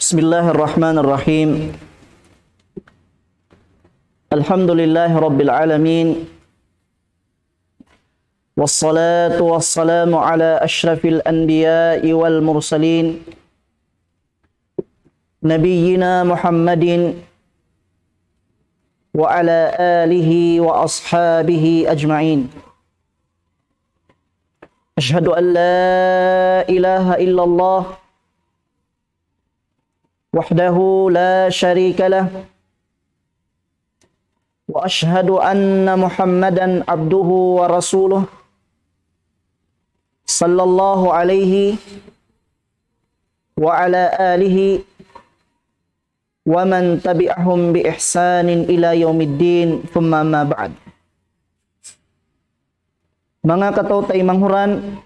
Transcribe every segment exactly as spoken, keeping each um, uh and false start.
بسم الله الرحمن الرحيم. الحمد لله رب العالمين. والصلاة والسلام على أشرف الأنبياء والمرسلين، نبينا محمد وعلى آله وأصحابه أجمعين. أشهد أن لا إله إلا الله وحده لا شريك له، وأشهد أن محمدا عبده ورسوله، صلى الله عليه وعلى آله ومن تبعهم بإحسان إلى يوم الدين، ثم أما بعد. Manga kataw-taymanghuran,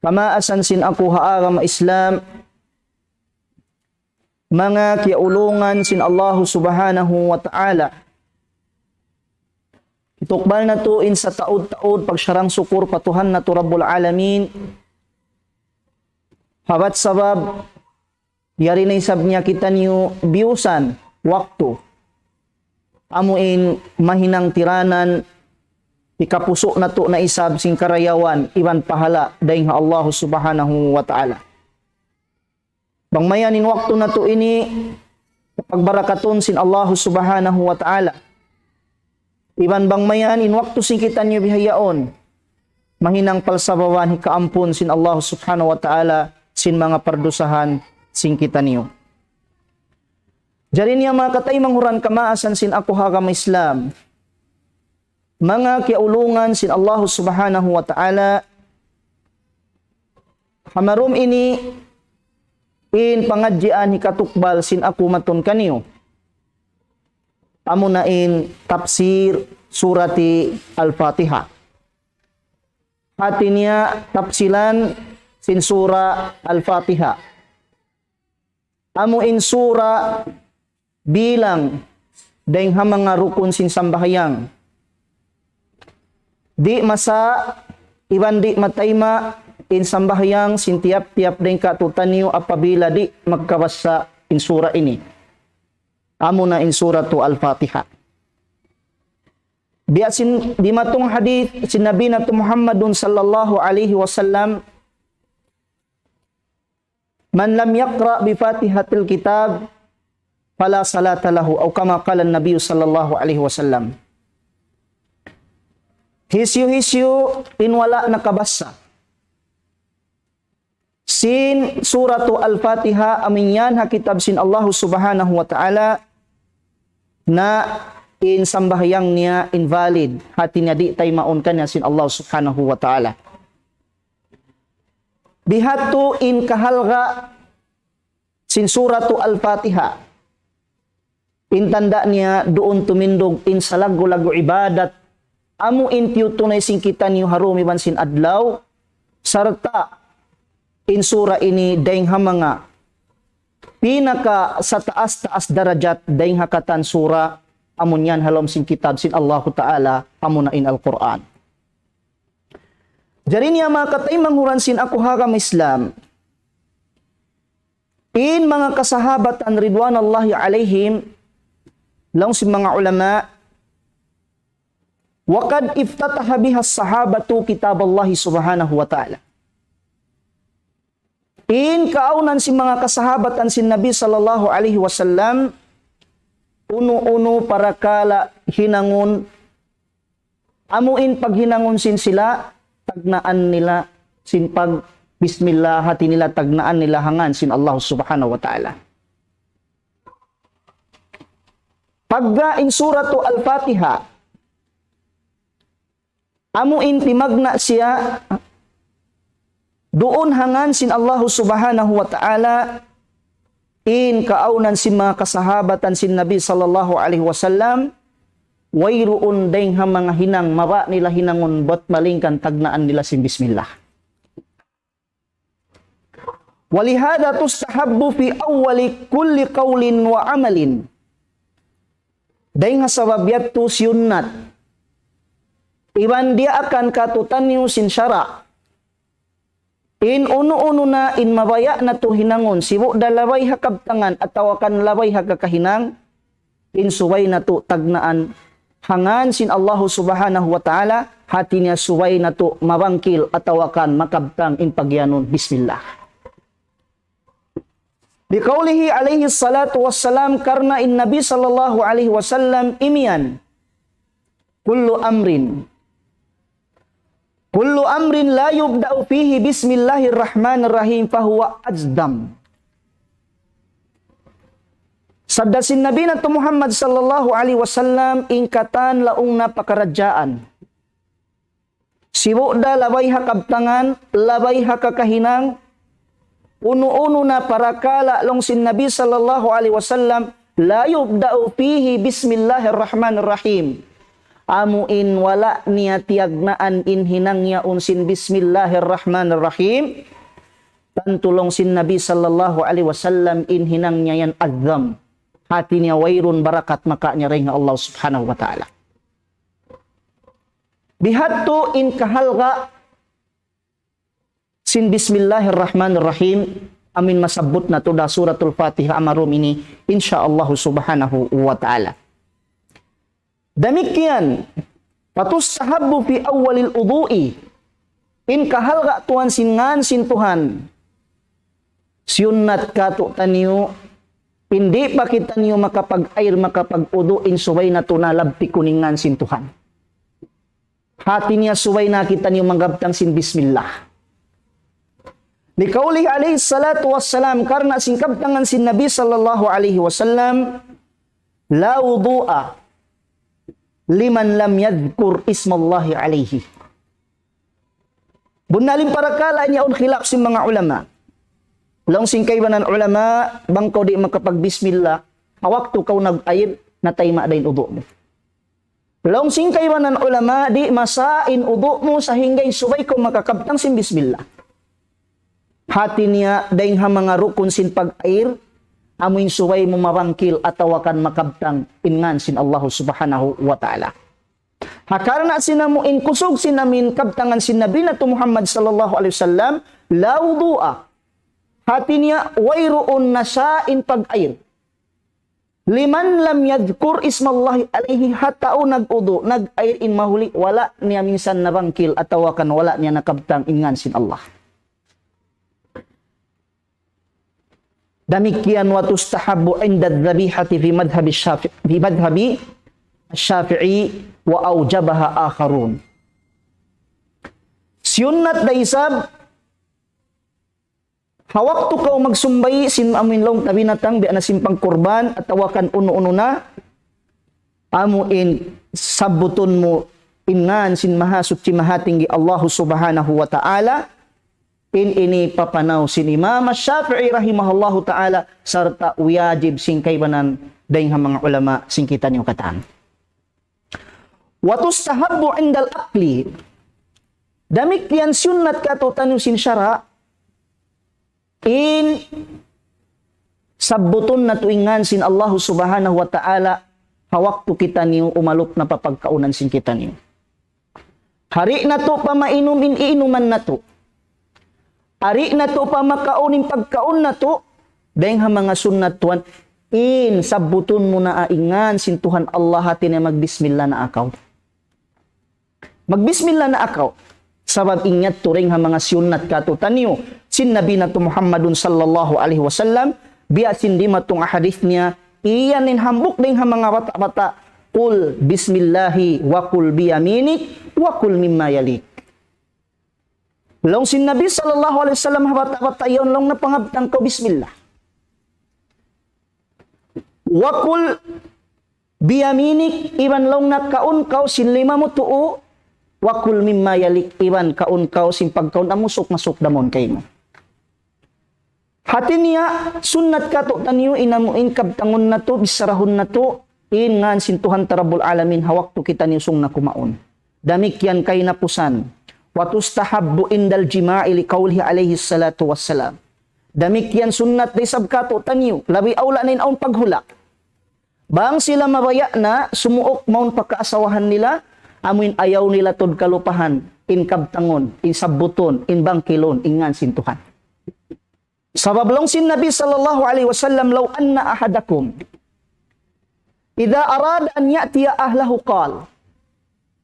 kamaasan sin aku ha agama Islam, manga kiyaulungan sin Allahu Subhanahu wa Ta'ala. Hitukbal natu' in sataud-taud pagsarang sukur pa Tuhan natu' Rabbul Alamin. Habat sabab, yari na isab niya kitaniyu biyusan waktu. Amu in mahinang tiranan, hikapusu' natu' na isab sin karayawan iban pahala dayn ha Allahu Subhanahu wa Ta'ala. Bang mayan in waktu natu' ini, pagbarakatun sin Allahu Subhanahu wa Ta'ala. Iban bang mayan in waktu sin kitaniyu bihaun, mahinang palsababan hikaampun sin Allahu Subhanahu wa Ta'ala sin manga pardusahan sin kitaniyu. Jari niya manga kataymanghuran kamaasan sin aku ha agama Islam. Manga kiyaulungan sin Allahu Subhanahu wa Ta'ala, ha marum ini in pangadjian hikatukbal sin aku matun kaniyu. Amuna in tafsir surati Al-Fatiha. Hati niya tafsilan sin sura Al-Fatiha. Amu in sura bilang dayn ha manga rukun sin sambahayang. Di' masa iban di' matayma' in sambahayang sin tiyap-tiyap dayn kātu'niyu apabila di' magkabassa in sura ini. Amuna in suratu Al-Fatiha. Biya' sin dimatung hadith sin Nabi natu' Muhammadun sallallahu alayhi wasallam, من لم يقرأ بفاتحة الكتاب فلا صلاة له، أو كما قال النبي صلى الله عليه وسلم. Hisiyu-hisiyu in wala' nakabassa sin suratu Al-Fatiha amu in yan ha kitab sin Allahu Subhanahu wa Ta'ala, na in sambahayang niya invalid, hati niya di' taymaun kaniya sin Allah Subhanahu wa Ta'ala. Bihadtu in kahalga' sin suratu Al-Fatiha. In tanda' niya duun tumindug in salaggu'-laggu' ibadat, amu in tiyutunay sin kitaniyu ha dum iban sin adlaw, sarta' in sura ini dayng ha manga pinaka sataas-taas darajat dayng ha katan sura amu in yan ha lawm sin kitab sin Allahu Ta'ala, amuna in Al-Qur'an. Jari niya manga kataymanghuran sin aku ha agama Islam, in manga kasahabatan ridwanallahi alayhim, laung sin manga ulama, وقد افتتح بها الصحابة كتاب الله سبحانه وتعالى. In kaawnan sin manga kasahabatan sin Nabi sallallahu alayhi wasallam, unu-unu parakala' hinangun, amu in paghinangun sin sila, tagnaan nila sin pag-bismillah, hati nila tagnaan nila ha ngan sin Allah Subhanahu wa Ta'ala. Pagga in suratu Al-Fatiha, amu in timagna' siya duun ha ngan sin Allahu Subhanahu wa Ta'ala, in kaawnan sin manga kasahabatan sin Nabi sallallahu alayhi wasallam, wayruun dayng ha manga hinang mabaya' nila hinangun bat malaingkan tagnaan nila sin bismillah. ولهذا تستحب في أول كل قول وعمل. Dayng ha sabab yadtu siyunnat iban diyaakan kātu'niyu sin sara', In unu-unu na in mabaya' natu' hinangun, sibu' da labay ha kabtangan atawa kan labay ha kakahinang, in subay natu' tagnaan ha ngān sin Allahu Subhanahu wa Ta'ala, hāti niya subay natu' mabangkil atawa kan makabtang in pagiyanun Bismillah. لقوله عليه الصلاة والسلام, karna' in Nabi sallallahu alayhi wasallam imiyan, كل أمر كل أمر لا يبدأ فيه بسم الله الرحمن الرحيم فهو أجذم. Sabda sin Nabi natu' Muhammad sallallahu alayhi wasallam, in katan laung na pakaradjaan, sibu' da labay ha kabtangan, labay ha kakahinang, unu-unu na parakala' laung sin Nabi sallallahu alayhi wasallam, لا يبدأ فيه بسم الله الرحمن الرحيم. Amu in wala' niya tiyagnaan in hinang yaun sin Bismillahir Rahmanir Rahim, tantu laung sin Nabi sallallahu alayhi wasallam in hinang niya yan adham. Hāti niya wayruun barakat makawa' niya dayn ha Allah Subhanahu wa Ta'ala. Bihadtu in kahalga' sin Bismillahir Rahmanir Rahim, amu in masabbut natu' da Suratul Fatiha ha marum ini, insya Allah Subhanahu wa Ta'ala. Damikkiyan, وتستحب في أول الوضوء. In kahalga' tuwan sin ngān sin Tuhan, siyunnat kātu'niyu, in di' pa kitaniyu makapag-air, makapag-udu', in subay natu' na labtikun in ngān sin Tuhan. Hāti niya subay na kitaniyu magabtang sin Bismillah. لقوله عليه الصلاة والسلام, karna' sin kabtangan sin Nabi sallallahu alayhi wasallam, لا وضوء لمن لم يذكر اسم الله عليه. Bunnal in parakala' ini awn khilaf sin manga ulama. Laung sin kaibanan ulama, bang kaw di' makapagbismillah, ha waktu kaw nag-air, natayma' da in udu' mu. Laung sin kaibanan ulama, di' masa in udu' mu sahingga in subay kaw makakabtang sin bismillah. Hāti niya, dayn ha manga rukun sin pag-air, amu in subay mu mabangkil atawa kan makabtang in ngān sin Allah Subhanahu wa Ta'ala. Ha karna' sin amu in kusug sin amu in kabtangan sin Nabi natu' Muhammad sallallahu alayhi wasallam, لا وضوء. Hāti niya, wayruun na sa in pag-air. لمن لم يذكر اسم الله عليه, ha tau nag-udu', nag-air in mahuli, wala' niya minsan nabangkil atawa kan wala' niya nakabtang in ngān sin Allah. Damikkiyan وتستحب عند الذبيحة في مذهب الشافعي، في مذهب الشافعي وأوجبها آخرون. Siyunnat da isab ha waktu kaw magsumbay' sin amu in laung ta binatang, biya' na sin pangkurban, atawa kan unu-unu na, amu in sabbutun mu in ngān sin Mahasuchi Mahatinggi Allahu Subhanahu wa Ta'ala, in ini papanaw sin Imam Shafi'i rahimahullahu ta'ala, sarta' wajib sin kaibanan dayn ha manga ulama sin kitaniyu katan. وتستحب عند الأكل. Damikkiyan siyunnat kātu'niyu sin sara', in sabbutun natu' in ngān sin Allahu Subhanahu wa Ta'ala, ha waktu kitaniyu umalup na pa pagkaunan sin kitaniyu. Hari natu' pa mainum in iinuman natu'. Hari natu' pa makaun in pagkaun natu', dayn ha manga sunnat tuwan, in sabbutun mu na in ngān sin Tuhan Allah, hāti niya magbismillah na kaw. Magbismillah na kaw. Sabab in yadtu dayn ha manga siyunnat kātu'niyu sin Nabi natu' Muhammadun sallallahu alayhi wasallam, biya' sin dimatung ha hadith niya, iyan in hambuuk dayn ha manga bata'-bata', قل بسم الله وكل بيمينك وكل مما يليك. Laung sin Nabi sallallahu alayhi wasallam ha bata'-bata' yaun, laung niya pangabtang kaw bismillah. وكل بيمينك, iban laung niya kaun kaw sin lima mu tuu, وكل مما يليك, iban kaun kaw sin pagkaun amu suk masuk da mawn kaymu. Hāti niya, sunnat kātu'niyu in amu in kabtangun natu', bissarahun natu', in ngān sin Tuhan ta Rabbul Alamin ha waktu kitaniyu sung na kumaun. Damikkiyan kahinapusan. وتستحب عند الجماع لقوله عليه الصلاة والسلام. Damikkiyan sunnat da isab kātu'niyu, labi awla na in awn paghula'. Bang sila mabaya' na sumuuk mawn pa kaasawahan nila, amu in ayaw nila tuud kalupahan in kabtangun, in sabbutun, in bangkilun, in ngan sin Tuhan. Sabab laung sin Nabi sallallahu alayhi wasallam, لو أن أحدكم إذا أراد أن يأتي أهله قال.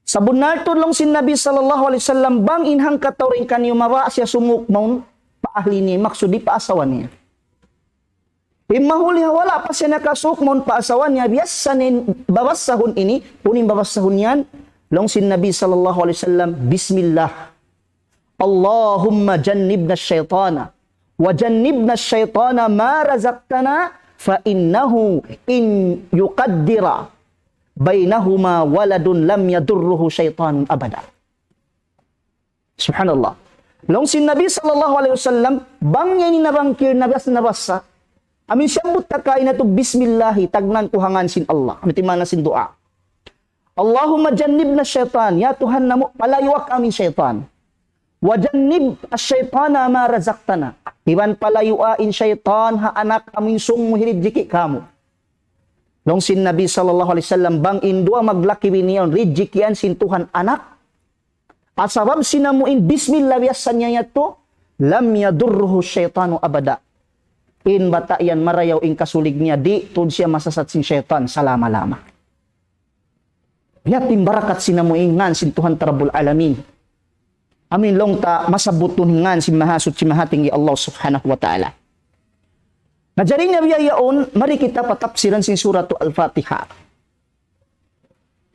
Sabunnal tuud laung sin Nabi sallallahu alayhi wasallam, bang in hangkatau dayn kaniyu mabaya' siya sumuk mawn pa ahli niya, maksud di' pa asawa niya. Imma huli ha wala' pa siya nakasuk mawn pa asawa niya, biya' sa in babassahun ini, unu in babassahun yan, laung sin Nabi sallallahu alayhi wasallam, بسم الله. اللهم جنبنا الشيطان وجنبنا الشيطان ما رزقتنا فإنه إن يقدر بينهما ولد لم يضره شيطان أبدا. Subhanallah. Laung sin Nabi sallallahu alayhi wasallam, bang niya ini nabangkil, nabas-, nabasa. Amu in siyabbut ta kaina tu bismillahi, tagnaan ku ha ngan sin Allah. Amu in maana sin duwaa. اللهم جنبنا الشيطان, ya Tuhan namu', palayua kami sin saytan. وجنب الشيطان ما رزقتنا. Iban palayua in saytan ha anak amu in sung mu hirijiki kamu. Laung sin Nabi sallallahu alayhi wasallam, bang in duwa maglaki bini yaun rijikian sin Tuhan anak, sabab sin amu in bismillah biya' sa niya yadtu, لم يضره الشيطان أبدا. In bata' yan marayaw in kasulig niya, di' tuud siya masasat sin saytan salama-lama. Biya' ha yan in barakat sin amu in ngan sin Tuhan ta Rabbul Alamin. Amu in laung ta masabbutun in ngan sin Mahasuchi Mahatinggi Allah Subhanahu wa Ta'ala. Na jari na biya' yaun, mari kita pa tapsiran sin Suratu Al-Fatiha.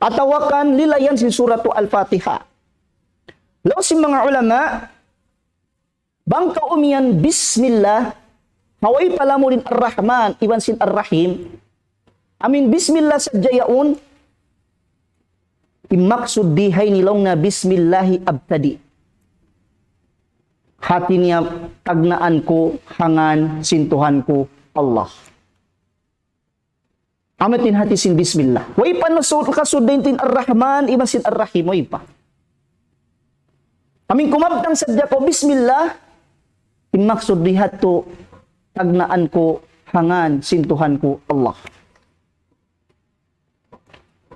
Atawa kan lilayan sin Suratu Al-Fatiha. Laung sin manga ulama, bang kaw umiyan bismillah, ha way pa lamud in Ar-Rahman, iban sin Ar-Rahim. Amu in bismillah sadja yaun, in maksud di ha ini laung na bismillahi abtadi'. Hati niya tagnaan ku ha ngan sin Tuhan ku Allah. Amu in hati sin bismillah. Way pa nasud, kasud dayn ha Ar-Rahman, iban sin Ar-Rahim, way pa. Amu in kumabtang sadja kaw bismillah, in maksud di hatu, tagnaan ku ha ngan sin Tuhan ku Allah.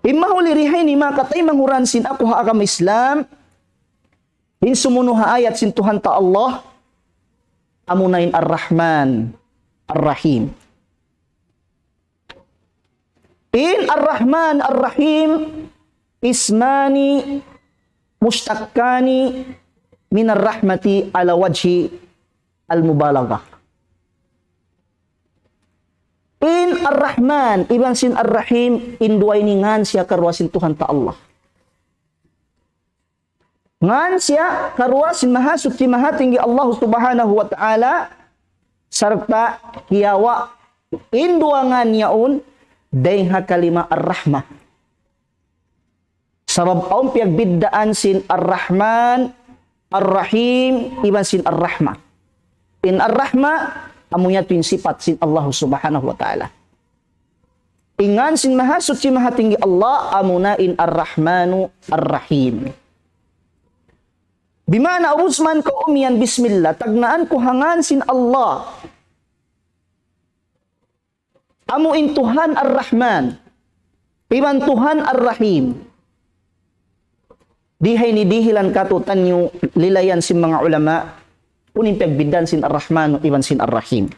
In mahuli di ha ini manga kataymanghuran sin aku ha agama Islam, in sumunu ha ayat sin Tuhan ta Allah, amuna in Ar-Rahman, Ar-Rahim. In Ar-Rahman, Ar-Rahim, اسمان مشتقان من الرحمة على وجه المبالغة. In Ar-Rahman, iban sin Ar-Rahim, in duwa ini ngan siya karuwa sin Tuhan ta Allah. Ngan siya karuwa sin Mahasuchi Mahatinggi Allah Subhanahu wa Ta'ala, sarta' kiyawa' in duwa ngan yaun dayn ha kalima Ar-Rahmah. Sabab awn piyagbiddaan sin Ar-Rahman, Ar-Rahim, iban sin Ar-Rahmah. In Ar-Rahmah, amu yadtu in sipat sin Allah Subhanahu wa Ta'ala. In ngan sin Mahasuchi Mahatinggi Allah, amuna in Ar-Rahmanu Ar-Rahim. Bimaana ubus man kaw umiyan bismillah, tagnaan ku ha ngan sin Allah. Amu in Tuhan Ar-Rahman, iban Tuhan Ar-Rahim. Di ha ini dihilan katu'niyu lilayan sin manga ulama, unu in piyagbiddaan sin Ar-Rahman iban sin Ar-Rahim.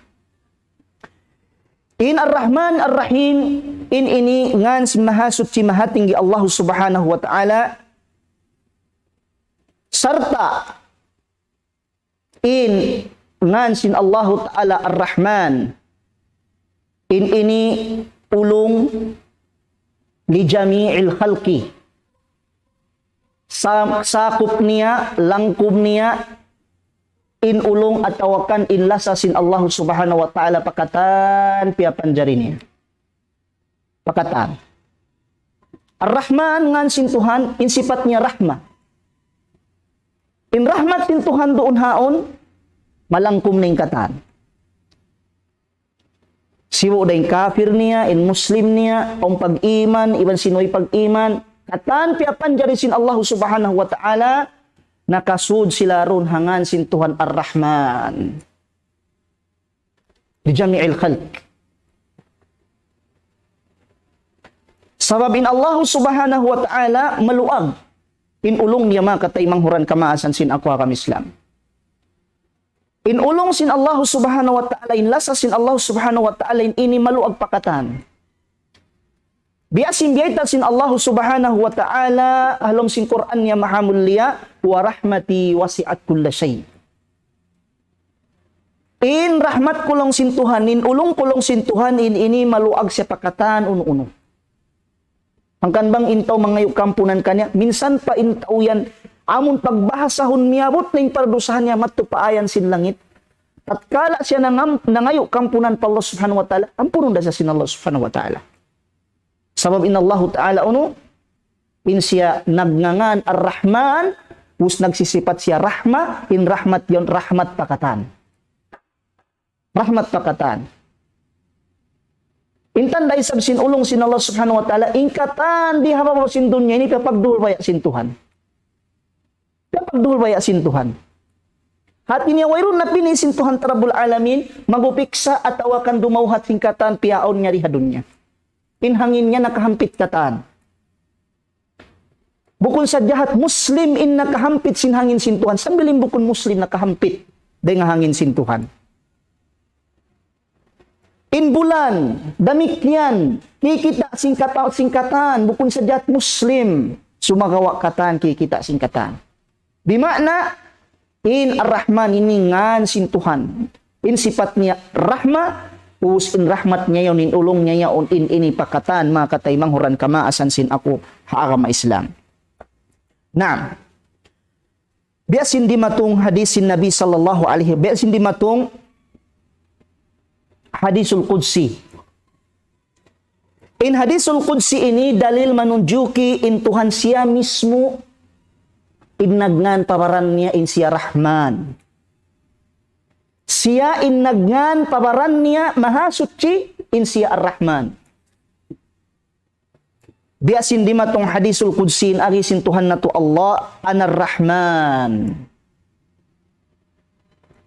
In Ar-Rahman Ar-Rahim, in ini ngan sin Mahasuchi Mahatinggi Allah Subhanahu wa Ta'ala, sarta' in ngan sin Allahu Ta'ala Ar-Rahman. In ini ulung لجميع الخلق. Sa-, sakup niya, langkum niya, in ulung atawa kan in lasa sin Allah Subhanahu wa Ta'ala pa katan piyapanjari niya. Pa katan. Ar-Rahman ngan sin Tuhan, in sipat niya rahma. In rahmat sin Tuhan duun haun, malangkum na in katan. Sibu' da in kafir niya, in Muslim niya, awn pag-iman, iban sin way pag-iman, katan piyapanjari sin Allah Subhanahu wa Ta'ala, nakasud sila duun ha ngan sin Tuhan Ar-Rahman. لجميع الخلق. Sabab in Allah Subhanahu wa Ta'ala maluag. In ulung niya, manga kataymanghuran kamaasan sin aku ha agama Islam. In ulung sin Allah Subhanahu wa Ta'ala, in lasa sin Allah Subhanahu wa Ta'ala, in ini maluag pa katan. Biya' sin biyayta' sin Allah Subhanahu wa Ta'ala, ha lawm sin Qur'an niya maha mulia, "Wa rahmati wasi'at kulla shay'." In rahmat ku laung sin Tuhan, in ulung ku laung sin Tuhan, in ini maluag siya pa katan unu-unu. Hangkan bang in tau mangayu' kaampunan kaniya, minsan pa in tau yan, amun pagbahasahun miyabut na in pardusahan niya madtu pa ayan sin langit. Tatkala siya nangam-, nangayu' kaampunan pa Allah Subhanahu wa Ta'ala, ampunun da siya sin Allah Subhanahu wa Ta'ala. Sabab in Allah Ta'ala unu, in siya nagngangan Ar-Rahman, us nagsisipat siya rahma, in rahmat yan rahmat pa katan. Rahmat pa katan. In tanda' isab sin ulung sin Allah Subhanahu wa Ta'ala, in katan di ha babaw sin dunya ini piyapagduhul baya' sin Tuhan. Piyapagduhul baya' sin Tuhan. Hati niya wayruun na pini' sin Tuhan Rabbul Alamin, magupiksa atawa kan dumawhat sin katan piyaawn niya di ha dunya. In hangin niya nakahampit katan. Bukun sadja hat Muslim in nakahampit sin hangin sin Tuhan, sambil in bukun Muslim nakahampit dayn ha hangin sin Tuhan. In bulan, damikkiyan, kikita' sin kata-, sin katan, bukun sadja hat Muslim, sumagawa' katan, kikita' sin katan. Bima'na, in Ar-Rahman ini ngan sin Tuhan. In sipat niya rahma, us in rahmat niya yaun, in ulung niya yaun, in ini pa katan, manga kataymanghuran kamaasan sin aku ha agama Islam. Naam. Biya' sin dimatung hadis sin Nabi sallallahu alayhi, biya' sin dimatung hadisul qudsi. In hadisul qudsi ini dalil manunjuki in Tuhan siya mismu in nagngan pa baran niya in siya Rahman. Siya in nagngan pa baran niya Mahasuchi in siya Ar-Rahman. Biya' sin dimatung hadisul qudsi in agi sin Tuhan natu' Allah, "Ana Ar-Rahman."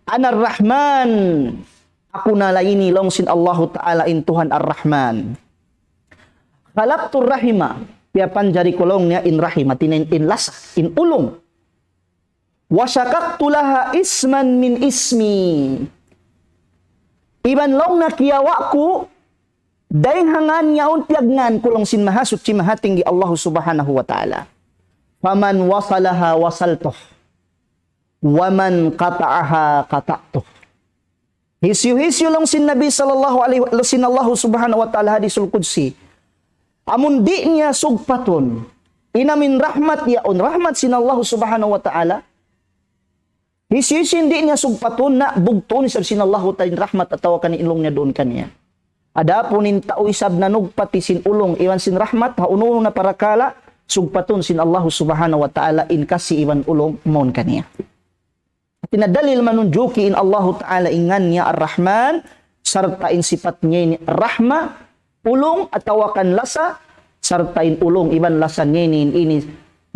"Ana Ar-Rahman." Aku na laung ini laung sin Allahu Ta'ala in Tuhan Ar-Rahman. "Khalaqtu Ar-Rahima." Piyapanjari ku laung niya in rahima, hati niya in, in lasa, in ulung. "Wa shaqaqtu laha isman min ismi." Iban laung niya kiyawa' ku, dayng ha ngan niya yaun piyagngan ku laung sin Mahasuchi Mahatinggi Allah Subhanahu wa Ta'ala. "Faman wasalaha wasaltuh, wa man qata'aha qata'tuh." Hisiyu-hisiyu laung sin Nabi sallallahu alayhi wa, sin Allah Subhanahu wa Ta'ala hadisul qudsi. Amun di' niya sugpatun, in amu in rahmat yaun, rahmat sin Allah Subhanahu wa Ta'ala. Hisiyu-hisiyu in di' niya sugpatun na bugtuun isab sin Allah Ta'ala in rahmat atawa kan in ulung niya duun kaniya. Adapun in tau isab nanugpati sin ulung iban sin rahmat, ha unu-unu na parakala', sugpatun sin Allah Subhanahu wa Ta'ala in kasi iban ulung mawn kaniya. Hati niya dalil manunjuki in Allahu Ta'ala in ngan niya Ar-Rahman, sarta' in sipat niya ini rahma, ulung atawa kan lasa, sarta' in ulung iban lasa niya ini, in ini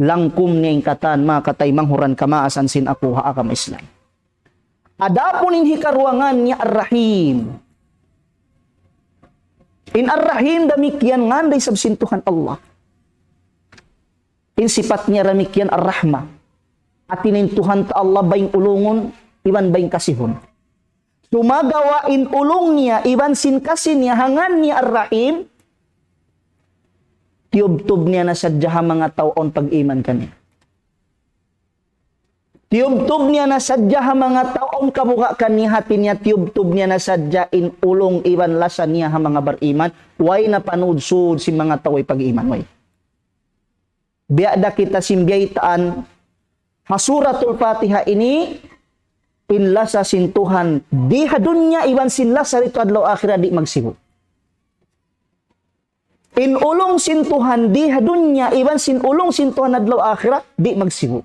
langkum niya in katan, manga kataymanghuran kamaasan sin aku ha agama Islam. Adapun in hikaruwa ngan niya Ar-Rahim. In Ar-Rahim damikkiyan ngan da isab sin Tuhan Allah. In sipat niya damikkiyan Ar-Rahma. Hati niya in Tuhan ta Allah bang ulungun, iban bang kasihun. Sumagawa' in ulung niya, iban sin kasi niya, ha ngan niya Ar-Rahim, tiyubtub niya na sadja ha manga tau awn pag-iman kaniya. Tiyubtub niya na sadja ha manga tau awn kabuga' kaniya, hati niya tiyubtub niya na sadja in ulung iban lasa niya ha manga bariman, way na panud-sud sin manga tau way pag-iman, way. Biya' da kita sin biyaytaan, ha Suratul Fatiha ini, in lasa sin Tuhan, di ha dunya iban sin lasa didtu adlaw akhirat di' magsibu'. In ulung sin Tuhan, di ha dunya iban sin ulung sin Tuhan adlaw akhirat, di' magsibu'.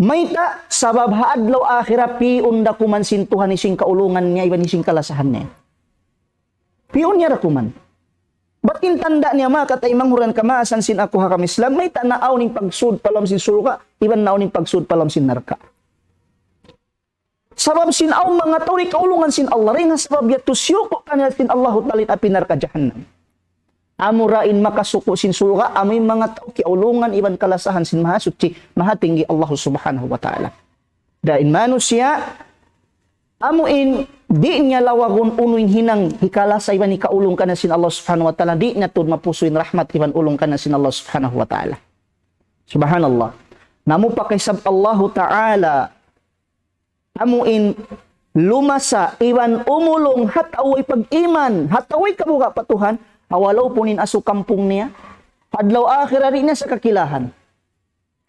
Mayta', sabab ha adlaw akhirat, pi'un da kuman sin Tuhan hisiyu in kaulungan niya, iban hisiyu in kalasahan niya. Pi'un niya da kuman. Bat in tanda' niya manga kataymanghuran kamaasan sin aku ha agama Islam, mayta' naawn in pagsud pa lawm sin surga', iban naawn in pagsud pa lawm sin narka'. Sabab sin awn manga tau di' kaulungan sin Allah, dayn ha sabab yadtu siyuku' kanila sin Allahu Ta'ala in api narka' jahannam. Amura in makasuku' sin surga', amu in manga tau kiyaulungan iban kalasahan sin Mahasuchi, Mahatinggi Allah Subhanahu wa Ta'ala. Dayn manusiya', amu in di' niya lawagun unu in hinang hikalasa iban hikaulung kaniya sin Allah Subhanahu wa Ta'ala, di' niya tuud mapusu' in rahmat iban ulung kaniya sin Allah Subhanahu wa Ta'ala. Subhanallah. Namu pa kaisab Allahu Ta'ala, amu in lumasa iban umulung ha tau way pag-iman, ha tau way kabuga' pa Tuhan, walaupun in asu kampung niya, adlaw akhirat di' niya sa kakilahan.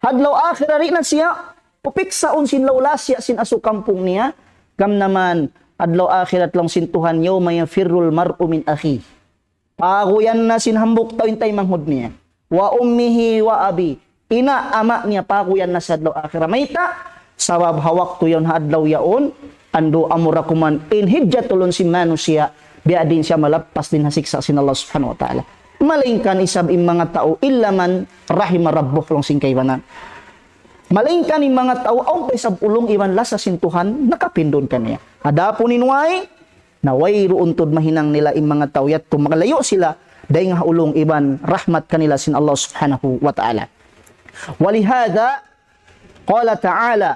Adlaw akhirat di' na siya, pupiksaun sin laulasiya sin asu kampung niya, kam naman, adlaw akhirat laung sin Tuhan, يوم يفر المرء من أخيه. Paguyan na sin hambuuk tau in taymanghud niya. وأمه وأبيه. Ina', ama' niya paguyan na sa adlaw akhirat. Mayta'? Sabab ha waktu yaun, ha adlaw yaun, andu' amura kuman in hijjatulun sin manusiya', biya' diin siya malappas dayn ha siksa' sin Allah Subhanahu wa Ta'ala. Malaingkan isab in manga tau, إلا من رحم ربك laung sin kaibanan. Malaingkan in manga tau, awn pa isab ulung iban lasa sin Tuhan, nakapindun kaniya. Adapun in way, na wayruun tuud mahinang nila in manga tau yadtu, makalayu' sila dayn ha ulung iban rahmat kanila sin Allah Subhanahu wa Ta'ala. ولهذا قال تعالى,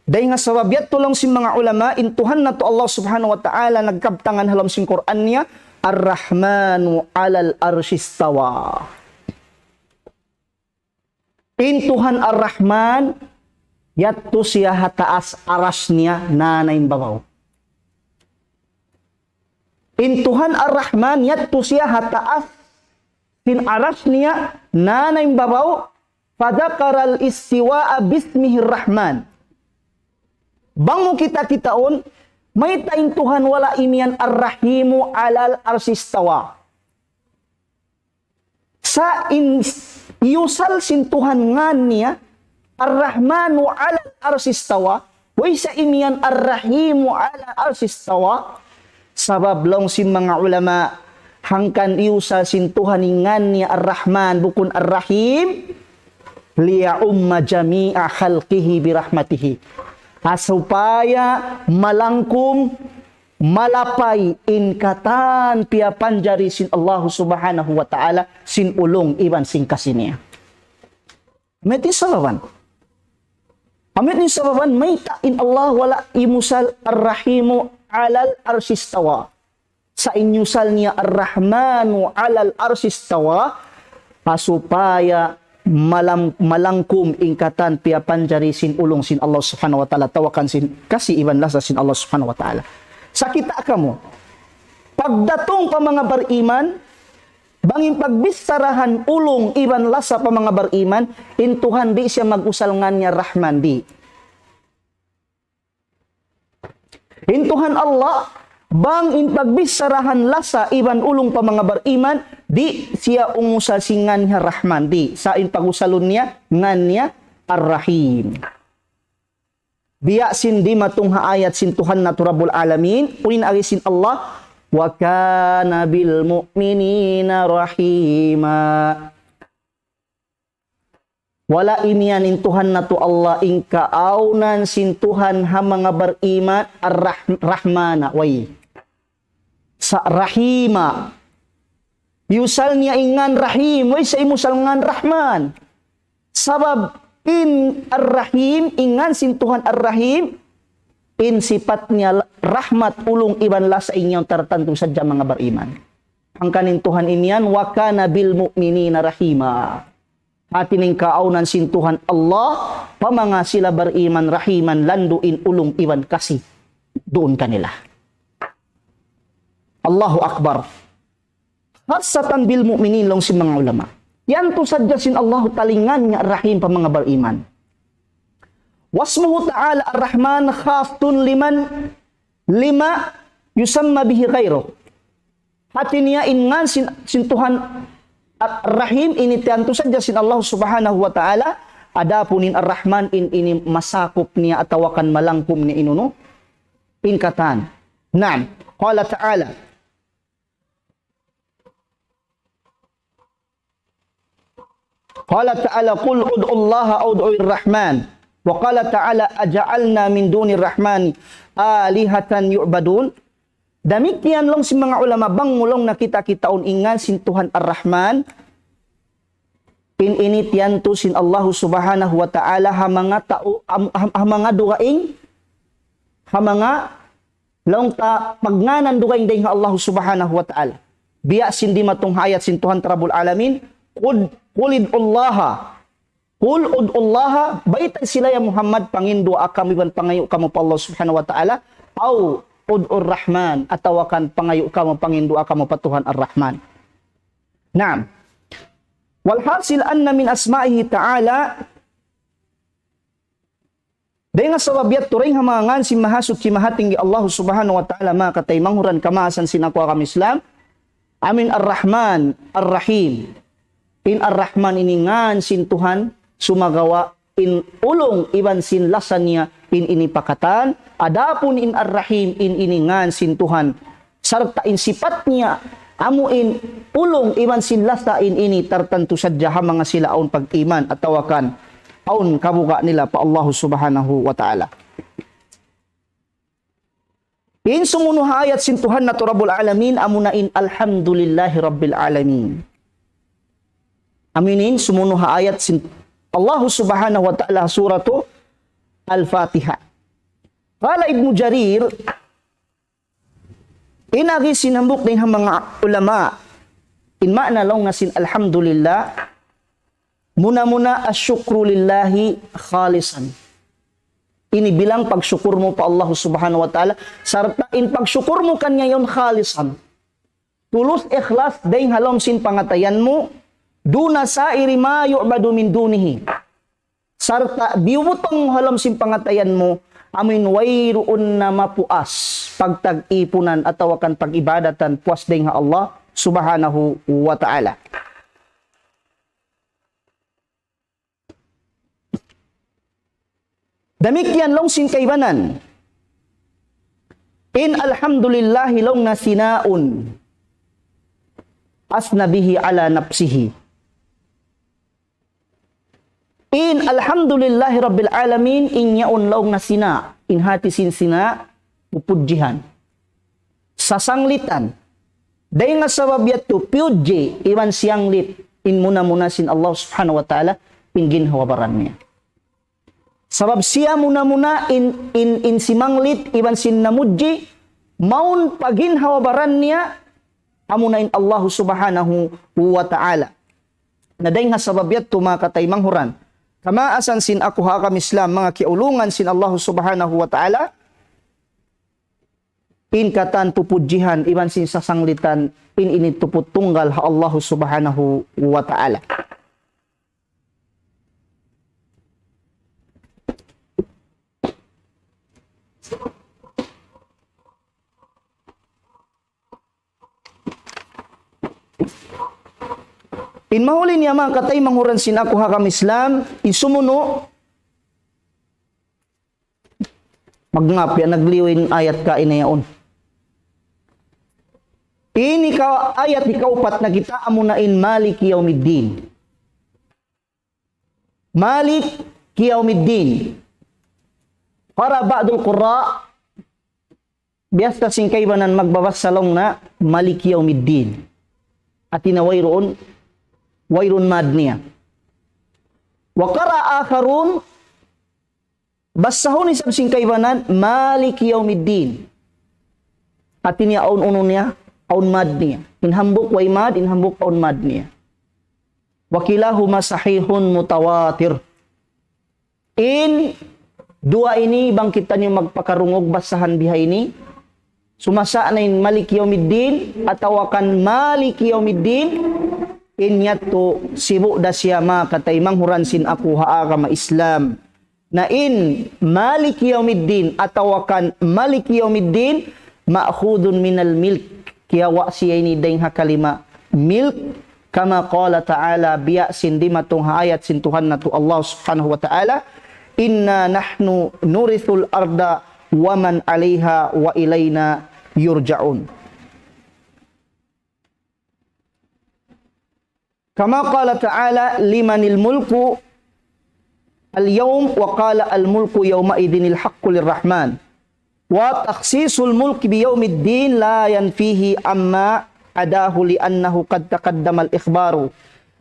dayn ha sabab yadtu laung sin manga ulama, in Tuhan natu' Allah Subhanahu wa Ta'ala nagkabtangan ha lawm sin Qur'an niya, الرحمن على العرش استوى. In Tuhan Ar-Rahman, yadtu siya ha taas aras niya, nanaymbabaw. In Tuhan Ar-Rahman, yadtu siya ha taas sin aras niya, nanaymbabaw, فذكر الاستواء باسمه الرحمن. Bang mu kita-kitaun, mayta' in Tuhan wala' imiyan الرحيم على العرش استوى. Sa' in iyusal sin Tuhan ngan niya, الرحمن على العرش استوى, way sa imiyan الرحيم على العرش استوى, sabab laung sin manga ulama, hangkan iyusal sin Tuhan in ngan niya Ar-Rahman, bukun Ar-Rahim, ليعم جميع خلقه برحمته. Ha supaya malangkum, malapay in katan piyapanjari sin Allah Subhanahu wa Ta'ala sin ulung iban sin kasi niya. Amu yadtu in sababan. Amu yadtu in sababan, mayta' in Allah wala' imusal الرحيم على العرش استوى. Sa' in iyusal niya الرحمن على العرش استوى, ha supaya malam-, malangkum in katan piyapanjari sin ulung sin Allah Subhanahu wa Ta'ala, tawakan sin kasi iban lasa sin Allah Subhanahu wa Ta'ala. Sa' kita' kamu, pagdatung pa manga bariman, bang in pagbicharahan ulung iban lasa pa manga bariman, in Tuhan di' siya mag-usal ngan niya Rahman, di'. In Tuhan Allah, bang in pagbicharahan lasa iban ulung pa manga bariman, di' siya umusal sin ngan niya Rahman, di'. Sa' in pag-usalun niya, ngan niya Ar-Rahim. Biya' sin dimatung ha ayat sin Tuhan natu' Rabbul Alamin, unu in agi sin Allah, وكان بالمؤمنين رحيما. Wala' imiyan in Tuhan natu' Allah in kaawnan sin Tuhan ha manga bariman, Ar-Rahm-, Rahmana, way. Sa' Rahima. Iyusal niya in ngan Rahim, way sa imusal ngan Rahman. Sabab in Ar-Rahim, in ngan sin Tuhan Ar-Rahim, in sipat niya la-, rahmat, ulung iban lasa in yaun tartantu sadja manga bariman. Hangkan in Tuhan imiyan, وكان بالمؤمنين رحيما. Hati niya in kaawnan sin Tuhan Allah, pa manga sila bariman, Rahiman, landu' in ulung iban kasi duun kanila. Allahu Akbar. خاصة بالمؤمنين, laung sin manga ulama. Yan tu sadja sin Allahu Ta'ala in ngan niya Ar-Rahim pa manga bariman. واسمه تعالى الرحمن خاص لمن، لما يسمى به غيره. Hati niya in ngan sin, sin Tuhan Ar-Rahim ini tiyantu sadja sin Allah Subhanahu wa Ta'ala, adapun in Ar-Rahman in ini masakup niya atawa kan malangkum niya in unu, in katan. Naam. قال تعالى، قال تعالى: قل ادعوا الله أو ادعوا الرحمن. وقال تعالى: أجعلنا من دون الرحمن آلهة يعبدون. Damikkiyan laung sin manga ulama, bang mu laung nakita' kitaun in ngan sin Tuhan Ar-Rahman, in ini tiyantu sin Allahu Subhanahu wa Ta'ala ha manga tau, ha, ha, ha manga dugaing, ha manga laung ta pagngānan dugaing dayn ha Allahu Subhanahu wa Ta'ala. Biya' sin dimatung ha ayat sin Tuhan Rabbul Alamin, "Qul, qul ud'ullaha, qul ud'ullaha," baytai sila ya Muhammad, panginduwaa kamu iban pangayu' kamu pa Allah Subhanahu wa Ta'ala, "aw ud'ur Rahman," atawa kan pangayu' kamu, panginduwaa kamu pa Tuhan Ar-Rahman. Naam. Walhasil anna min asma'ihi ta'ala, dayn ha sabab yadtu dayn ha manga ngan sin Mahasuchi Mahatinggi Allah Subhanahu wa Ta'ala, manga kataymanghuran kamaasan sin aku agama Islam, amuin Ar-Rahman, Ar-Rahim. In Ar-Rahman ini ngan sin Tuhan, sumagawa' in ulung iban sin lasa niya in ini pa katan, adapun in Ar-Rahim in ini ngan sin Tuhan, sarta' in sipat niya, amu in ulung iban sin lasa in ini tartantu sadja ha manga sila awn pag-iman atawa kan awn kabuga' nila pa Allahu Subhanahu wa Ta'ala. In sumunu ha ayat sin Tuhan natu' Rabbul Alamin, amuna in Alhamdulillahi Rabbil Alamin. Amuin sumunu ha ayat sin Allahu Subhanahu wa Ta'ala, Suratu Al-Fatiha. Qala Ibnu Jarir, in agi sin hambuuk dayn ha manga ulama, in maana laung niya sin Alhamdulillah, muna-muna, "Asyukru lillahi khalisan." Ini bilang pagsukur mu pa Allah Subhanahu wa Ta'ala, sarta' in pagsukur mu kaniya yaun khalisan. Tulus ikhlas dayn ha lawm sin pangatayan mu, "duna sa'iri ma yu'badu min dunihi." Sarta' biyubutang ha lawm sin pangatayan mu, amuin wayruun na mapuas pagtag-ipunan atawa kan pag-ibadatan puas dayn ha Allah Subhanahu wa Ta'ala. Damikkiyan laung sin kaibanan. In alhamdulillahi laung niya sinaun. Asna bihi ala nafsihi. In alhamdulillahi rabbil alamin, in yaun laung niya sina. In hati sin sina, pupudjihan. Sasanglitan. Dayn ha sabab yadtu, piyudji iban siyanglit in muna-muna sin Allah Subhanahu wa Ta'ala, in ginhawa-baran niya. Sabab siya muna-muna in, in, in simanglit iban sin namudji, mawn pa ginhawa-baran niya, amuna in Allah Subhanahu wa Ta'ala. Na dayn ha sabab yadtu manga kataymanghuran, kamaasan sin aku ha agama Islam, manga kiyaulungan sin Allah Subhanahu wa Ta'ala, in katan pupudjihan iban sin sasanglitan in ini tuput tunggal ha Allah Subhanahu wa Ta'ala. In mahuli niya manga kataymanghuran sin aku ha agama Islam, in sumunu, magngap ya, nagliyu in ayat kaina yaun. Ini ka ayat ikaupat na kita amuna in Maliki Yawmiddin. Maliki Yawmiddin. Qara ba'dul qurra, biya' sin kaibanan magbabasa laung niya Maliki Yawmiddin. Hati niya wayruun, wayruun mad niya. Wa qara akharun, basahun isab sin kaibanan Maliki Yawmiddin. Hati niya awn unu niya, awn mad niya. In hambuuk way mad, in hambuuk awn mad niya. Wa kilahuma sahihun mutawatir. In duwa ini bang kitaniyu magpakarungug basahan bihaini, sumasa na in Maliki Yawmiddin atawa kan Maliki Yawmiddin, in yadtu sibu' da siya manga kataymanghuran sin aku ha agama Islam. Na in Maliki Yawmiddin atawa kan Maliki Yawmiddin, ma'khudhun minal milk. Kiyawa' siya ini dayn ha kalima milk. Kama qala ta'ala, biya' sin dimatung ha ayat sin Tuhan natu' Allah Subhanahu wa Ta'ala, "Inna nahnu nurithul arda wa man alayha wa ilayna yurja'un." Kama qala ta'ala, "Limanil mulku al-yawm," wa qala, "Al-mulku yawma idhinil haqqu lirrahman." وتخصيص الملك بيوم الدين لا ينفيه عما عداه لأنه قد تقدم الإخبار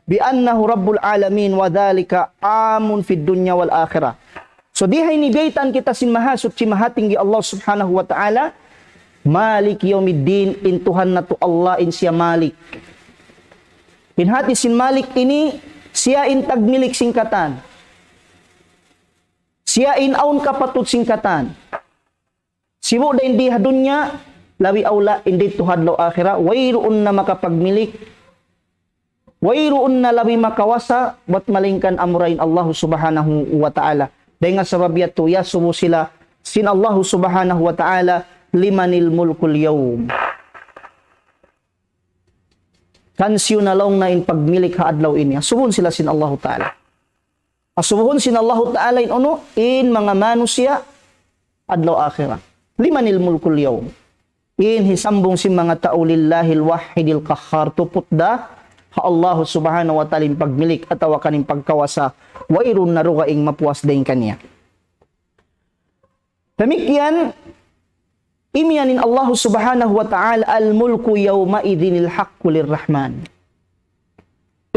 بأنه رب العالمين وذلك عام في الدنيا والآخرة. So, di ha ini biyaytaan kita sin Mahasuchi Mahatinggi Allah Subhanahu wa Ta'ala, Malik Yawmiddin, in Tuhan natu' Allah, in siya Malik. In hati sin Malik ini, siya in tagmilik sin katan. Siya in awn kapatut sin katan. Sibu' da in di ha dunya, labi awla in di ha adlaw akhirat, wayruun na makapagmilik, wayruun na labi makawasa, bat malaingkan amura in Allah Subhanahu wa Ta'ala. Dayn ha sabab yadtu, iyasubu sila sin Allah Subhanahu wa Ta'ala, لمن الملك اليوم. Kansiyu na laung na in pagmilik ha adlaw ini. Asubuhun sila sin Allahu Ta'ala. Asubuhun sin Allahu Ta'ala in unu, in manga manusiya' adlaw akhirat. لمن الملك اليوم. In hisambung sin manga tau لله الواحد القهار, tuput da ha Allah Subhanahu wa Ta'ala in pagmilik atawa kan in pagkawasa, wayruun na dugaing mapuas dayn kaniya. Damikkiyan, imiyan in Allah Subhanahu wa Ta'ala, الملك يومئذ الحق للرحمن.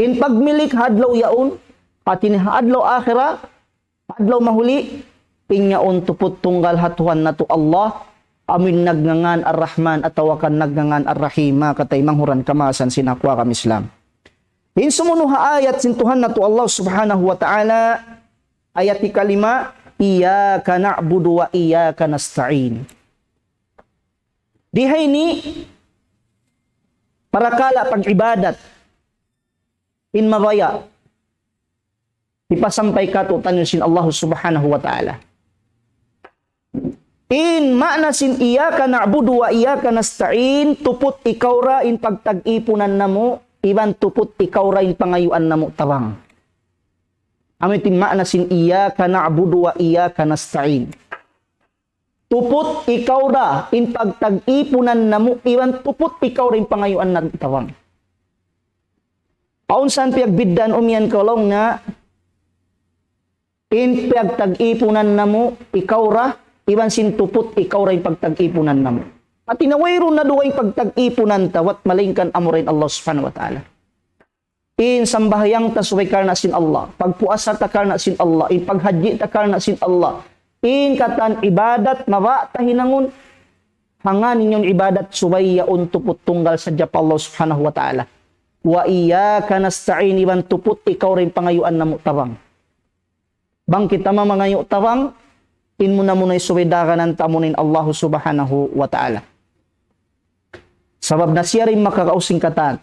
In pagmilik ha adlaw yaun, hati niya ha adlaw akhirat, adlaw mahuli, in yaun tuput tunggal ha Tuhan natu' Allah, amu in nagngangan Ar-Rahman atawa kan nagngangan Ar-Rahim, manga kataymanghuran kamaasan sin aku agama Islam. In sumunu ha ayat sin Tuhan natu' Allah Subhanahu wa Ta'ala, ayat hikalima, إياك نعبد وإياك نستعين. Di ha ini, parakala' pag-ibadat, in mabaya', hipasampay kātu'niyu sin Allah Subhanahu wa Ta'ala. In maana sin إياك نعبد وإياك نستعين, tuput ikaw ra in pagtag-ipunan namu', iban tuput ikaw ra in pangayuan namu' tabang. Amu yadtu in maana sin إياك نعبد وإياك نستعين. Tuput ikaw ra in pagtag-ipunan namu', iban tuput ikaw ra in pangayuan namu' tabang. Awn san piyagbiddaan umiyan kaw laung niya, in piyagtag-ipunan namu' ikaw ra, iban sin tuput ikaw ra in pagtag-ipunan namu'. Hati niya wayruun na dugaing pagtag-ipunan ta, bat malaingkan amura in Allah Subhanahu wa Ta'ala. In sambahayang ta subay karna' sin Allah, pagpuasa ta karna' sin Allah, in paghajji ta karna' sin Allah, in katan ibadat mabaya' ta hinangun, hangkan in yaun ibadat subay yaun tuput tunggal sadja pa Allah Subhanahu wa Ta'ala. وإياك نستعين, iban tuput ikaw ra in pangayuan namu' tabang. Bang kita mamangayu' tabang, in muna-muna subay daganan ta amuna in Allah Subhanahu wa Ta'ala. Sabab na siya ra in makagaus sin katan.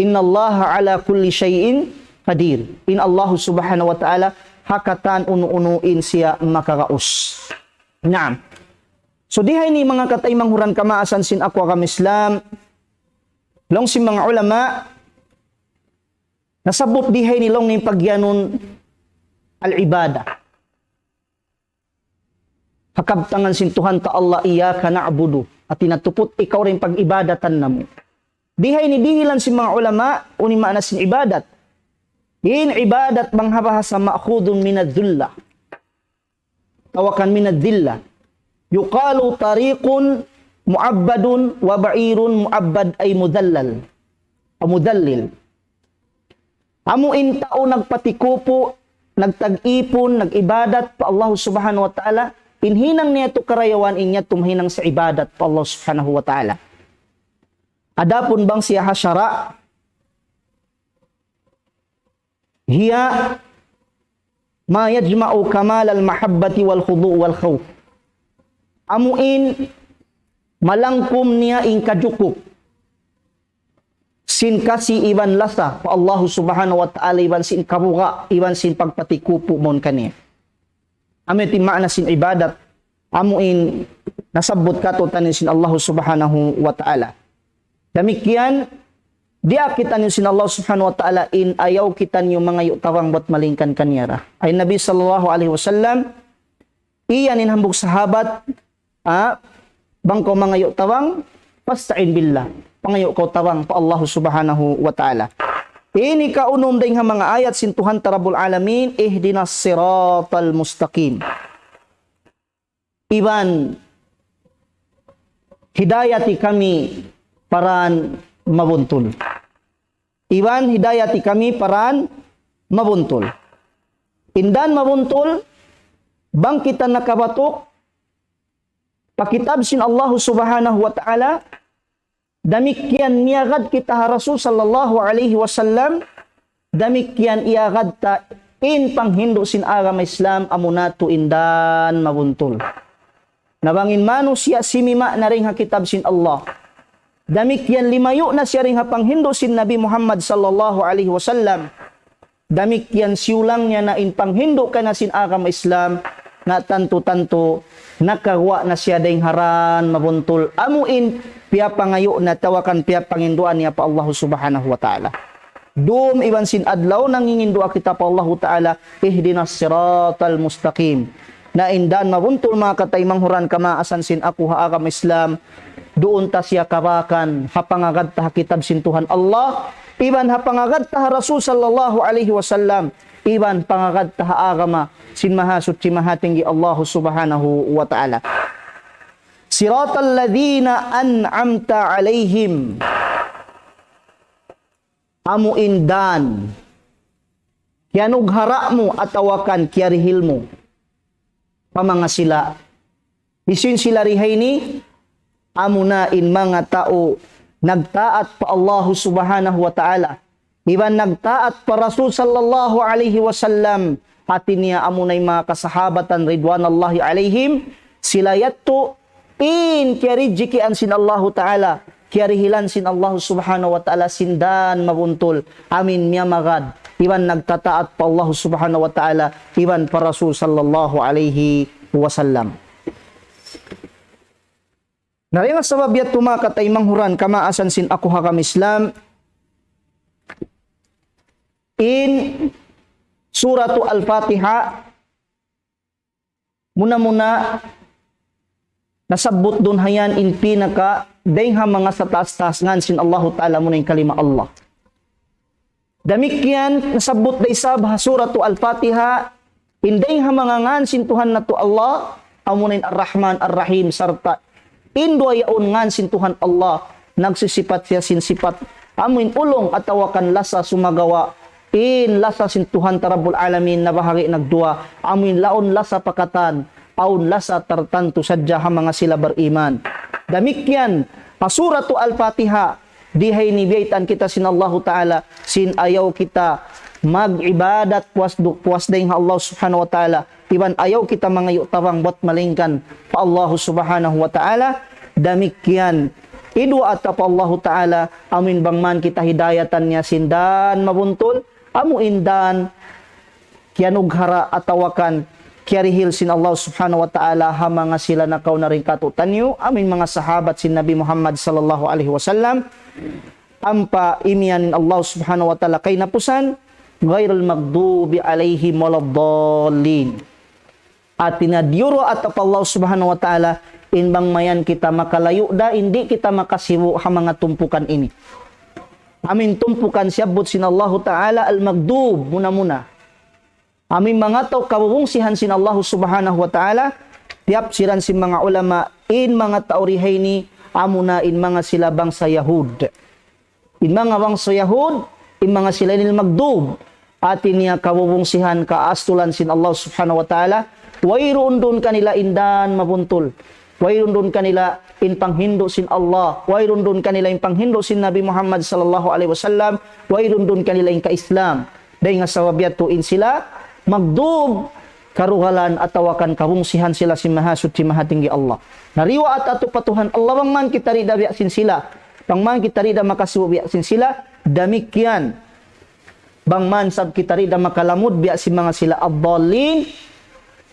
إن الله على كل شيء قدير. In Allah Subhanahu wa Ta'ala, ha katan unu-unu in siya makagaus. Naam. So, di ha ini manga kataymanghuran kamaasan sin aku agama Islam, laung sin manga ulama, nasabbut di ha ini laung niya in pagiyanun al-ibadah. Ha kabtangan sin Tuhan ta Allah, إياك نعبد. Hati niya tuput ikaw ra in pag-ibadatan namu'. Di ha ini dihilan sin manga ulama, unu in maana sin ibadat. In ibadat bang ha bahasa مأخوذ من الذلة. Atawa kan من الذلة. يقال طريق معبد وبعير معبد أي مذلل. أو مذلل. Amu in tau nagpatikupu', nagtag-ipun, nag-ibadat pa Allah Subhanahu wa Ta'ala, in hinang niya yadtu karayawan in yadtu mahinang sin ibadat pa Allah Subhanahu wa Ta'ala. Adapun bang siya ha sara', هي ما يجمع كمال المحبة والخضوع والخوف. Amu in malangkum niya in kajukup sin kasi iban lasa pa Allah Subhanahu wa Ta'ala, iban sin kabuga', iban sin pagpatikupu' mawn kaniya. Amu yadtu in maana sin ibadat, amu in nasabbut kātu'niyu sin Allah Subhanahu wa Ta'ala. Damikkiyan, diyaak kitaniyu sin Allah Subhanahu wa Ta'ala in ayaw kitaniyu mangayu' tabang bat malaingkan kaniya ra. Awn Nabi sallallahu alayhi wasallam, iyan in hambuuk sahabat, ah, bang kaw mangayu' tabang, فاستعن بالله. Pangayu' kaw tabang pa Allah Subhanahu wa Ta'ala. Ini kaunum dayn ha manga ayat sin Tuhan ta Rabbul Alamin, اهدنا الصراط المستقيم. iban hidayati kami pa dan mabuntul. Iban hidayati kami pa dan mabuntul. In dan mabuntul, bang kita nakabatuk pa kitab sin Allah Subhanahu wa Ta'ala, damikkiyan miyagad kita ha Rasul sallallahu alayhi wasallam, damikkiyan iyagad ta in panghindu' sin agama Islam, amuna tuud in dan mabuntul. Na bang in manusiya' simima' na dayn ha kitab sin Allah, damikkiyan limayu' na siya dayn ha panghindu' sin Nabi Muhammad sallallahu alayhi wasallam, damikkiyan siyulang niya na in panghindu' kaniya sin agama Islam, na tantu-tantu nakaguwa' na siya dayn ha dan mabuntul, amu in piyapangayu' na atawa kan piyapanginduan niya pa Allah Subhanahu wa Ta'ala. Dum iban sin adlaw nangingindu' kita pa Allah Ta'ala, اهدنا الصراط المستقيم. Na in dan mabuntul, manga kataymanghuran kamaasan sin aku ha agama Islam, duun ta siya kabakan ha pangagad ta ha kitab sin Tuhan Allah, iban ha pangagad ta ha Rasul sallallahu alayhi wasallam, iban pangagad ta ha agama sin Mahasuchi Mahatinggi Allah Subhanahu wa Ta'ala. صراط الذين أنعمت عليهم. Amu in dan kiyanughara' mu atawa kan kiyarihil mu pa manga sila. Hisiyu in sila dihayni? Amuna in manga tau nagtaat pa Allahu Subhanahu wa Ta'ala, iban nagtaat pa Rasul sallallahu alayhi wasallam. Hati niya amuna in manga kasahabatan ridwanallahi alayhim, sila yadtu in kiyarijikian sin Allahu Ta'ala, kiyarihilan sin Allahu Subhanahu wa Ta'ala sin dan mabuntul, amu in miyamagad iban nagtataat pa Allahu Subhanahu wa Ta'ala iban pa Rasul sallallahu alayhi wasallam. Na dayn ha sabab yadtu, manga kataymanghuran kamaasan sin aku ha agama Islam, in Suratu Al-Fatiha, muna-muna nasabbut duun ha yan in pinaka dayn ha manga sataas-taas ngan sin Allahu Ta'ala, amuna in kalima Allah. Damikkiyan nasabbut da isab ha Suratu Al-Fatiha in dayn ha manga ngan sin Tuhan natu' Allah, amuna in Ar-Rahman Ar-Rahim, sarta' in duwa yaun ngan sin Tuhan Allah, nagsisipat siya sin sipat amu in ulung atawa kan lasa, sumagawa' in lasa sin Tuhan ta Rabbul Alamin nabahagi' nagduwa, amu in laun lasa pa katan, awn lasa tartantu sadja ha manga sila bariman. Damikkiyan ha Suratu Al-Fatiha, dihayni biyaytaan kita sin Allahu Ta'ala, sin ayaw kita mag-ibadat puas du-, puas dayn ha Allah Subhanahu wa Ta'ala, iban ayaw kita mangayu' tabang buat malaingkan pa Allahu Subhanahu wa Ta'ala. Damikkiyan, iduwaa ta pa Allahu Ta'ala, amu in bang man kita hidayatan niya sin dan mabuntul, amu in dan kiyanughara' atawa kan kiyarihil sin Allah Subhanahu wa Ta'ala ha manga sila nakauna dayn kātu'niyu, amu in manga sahabat sin Nabi Muhammad sallallahu alayhi wasallam, ampa imiyan in Allah Subhanahu wa Ta'ala kahinapusan, غير المغضوب عليهم ولا الضالين. Hati niya diyuruwaa ta pa Allah Subhanahu wa Ta'ala, in bang mayan kita makalayu' da, di' kita makasibu' ha manga tumpukan ini. Amu in tumpukan siyabbut sin Allahu Ta'ala al-maghdub, muna-muna. Amu in manga tau kabubungsihan sin Allahu Subhanahu wa Ta'ala, tiyapsiran sin manga ulama, in manga tau dihayni, amuna in manga sila bangsa Yahud. In manga bangsa Yahud, in manga sila ini al-maghdub. Hati niya kabubungsihan, kaastulan sin Allah Subhanahu wa Ta'ala, wayruun duun kanila in dan mabuntul. Wayruun duun kanila in panghindu' sin Allah. Wayruun duun kanila in panghindu' sin Nabi Muhammad sallallahu alayhi wasallam. Wayruun duun kanila in ka-Islam. Dayn ha sabab yadtu in sila maghdub, karugalan atawa kan kabungsihan sila sin Mahasuchi Mahatinggi Allah. Na diyuwaa ta yadtu pa Tuhan Allah, bang man kita di' da biya' sin sila. Bang man kita di' da makasibu' biya' sin sila, damikkiyan. Bang man sab kita di' da makalamud biya' sin manga sila ad-dallin,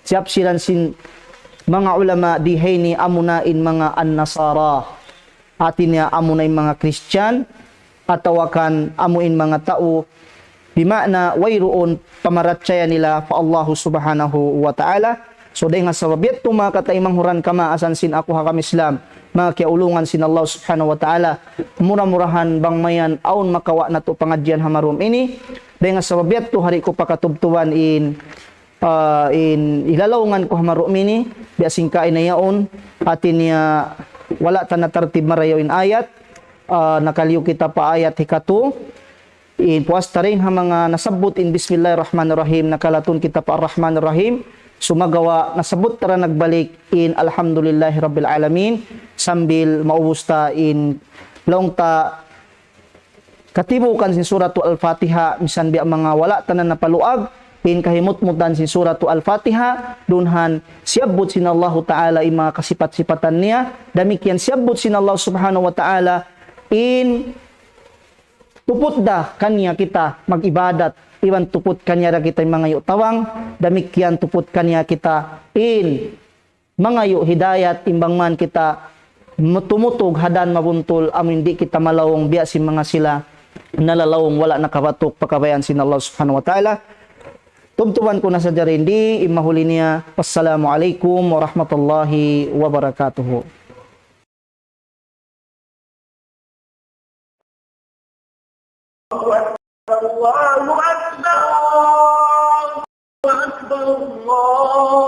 tiyapsiran sin manga ulama dihayni amuna in manga an-Nasara. Hati niya amuna in manga Kristiyan, atawa kan amu in manga tau, bima'na wayruun pamarachaya nila pa Allahu Subhanahu wa Ta'ala. So, dayn ha sabab yadtu manga kataymanghuran kamaasan sin aku ha agama Islam, manga kiyaulungan sin Allah Subhanahu wa Ta'ala, mura-murahan bang mayan awn makawa' natu' pangadjian ha marum ini. Dayn ha sabab yadtu di' ku pakatubtuban in ah, in ilalaungan ku ha maru' ini, biya' sin kaina yaun, hati niya wala' ta na tartib marayaw in ayat, ah, nakaliyu kita pa ayat hikatu, in puas ta dayn ha manga nasabbut in Bismillahirrahmanirrahim, nakalatun kita pa Ar-Rahmanirrahim, sumagawa' nasabbut ta da nagbalik in Alhamdulillahi Rabbil Alamin, sambil maubus ta in laung ta katibukan sin Suratu Al-Fatiha, misan biya' manga wala' ta na napaluag, in kahimutmutan sin Suratu Al-Fatiha, dunhan siyabbut sin Allahu Ta'ala in manga kasipat-sipatan niya, damikkiyan siyabbut sin Allah Subhanahu wa Ta'ala in tuput da kaniya kita mag-ibadat, iban tuput kaniya da kita in mangayu' tawang, damikkiyan tuput kaniya kita in mangayu' hidayat, in bang man kita tumutug ha dan mabuntul, amu in di' kita malaung biya' sin manga sila nalalaung wala' nakabatuk pa kabayaan sin Allah Subhanahu wa Ta'ala. Tubtuban ku na sadja dayn di, in mahuli niya. Wassalamu alaykum warahmatullahi wabarakatuh. الله أكبر، الله أكبر، الله أكبر، الله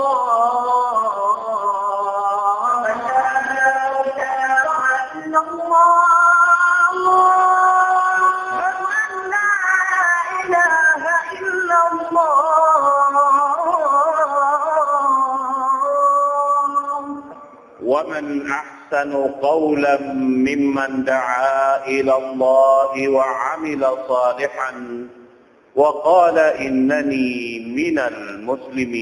أكبر. لا إله إلا الله. أشهد أن لا إله إلا الله. ومن أحسن قولا ممن دعا إلى الله وعمل صالحا وقال إنني من المسلمين.